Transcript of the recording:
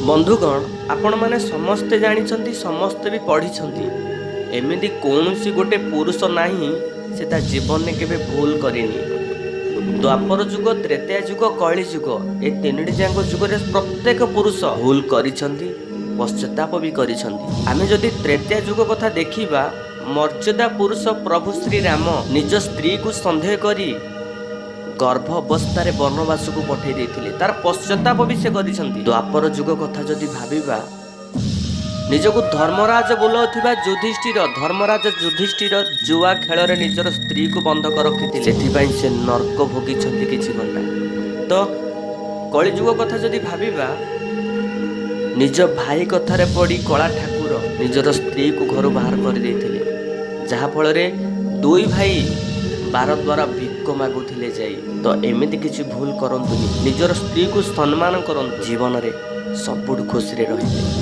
ବନ୍ଧୁଗଣ, ଆପଣମାନେ ସମସ୍ତେ ଜାଣିଛନ୍ତି, ସମସ୍ତେ ବି ପଢ଼ିଛନ୍ତି, ଏମିତି କୌଣସି ଗୋଟେ ପୁରୁଷ ନାହିଁ, ସେ ତା ଜୀବନରେ କେବେ ଭୁଲ କରିନି। ଦ୍ୱାପର ଯୁଗ, ତ୍ରେତୟା ଯୁଗ, କଳି ଯୁଗ, ଏ ତିନୋଟି ଯାକ ଯୁଗରେ ପ୍ରତ୍ୟେକ ପୁରୁଷ ଭୁଲ କରିଛନ୍ତି, ପଶ୍ଚାତାପ ବି କରିଛନ୍ତି। ଆମେ ଯଦି ତ୍ରେତୟା ଯୁଗ କଥା ଦେଖିବା, ମର୍ଯ୍ୟାଦା ପୁରୁଷ ପ୍ରଭୁ ଶ୍ରୀରାମ ନିଜ ସ୍ତ୍ରୀକୁ ସନ୍ଦେହ କରି ଗର୍ଭ ଅବସ୍ଥାରେ ବନବାସକୁ ପଠାଇ ଦେଇଥିଲେ। ତାର ପଶ୍ଚାତାପ ବି ସେ କରିଛନ୍ତି। ଦ୍ୱାପର ଯୁଗ କଥା ଯଦି ଭାବିବା, ନିଜକୁ ଧର୍ମରାଜ ବୋଲାଉଥିବା ଯୁଧିଷ୍ଠିର, ଧର୍ମରାଜ ଯୁଧିଷ୍ଠିର ଜୁଆ ଖେଳରେ ନିଜର ସ୍ତ୍ରୀକୁ ବନ୍ଧକ ରଖିଥିଲେ। ସେଥିପାଇଁ ସେ ନର୍କ ଭୋଗିଛନ୍ତି କିଛି ଘଣ୍ଟା। ତ କଳିଯୁଗ କଥା ଯଦି ଭାବିବା, ନିଜ ଭାଇ କଥାରେ ପଡ଼ି କଳା ଠାକୁର ନିଜର ସ୍ତ୍ରୀକୁ ଘରୁ ବାହାର କରିଦେଇଥିଲେ, ଯାହାଫଳରେ ଦୁଇ ଭାଇ ବାର ଦ୍ୱାରା ଭିକ ମାଗୁଥିଲେ ଯାଇ। ତ ଏମିତି କିଛି ଭୁଲ କରନ୍ତୁନି। ନିଜର ସ୍ତ୍ରୀକୁ ସମ୍ମାନ କରନ୍ତୁ, ଜୀବନରେ ସବୁଠୁ ଖୁସିରେ ରହିବେ।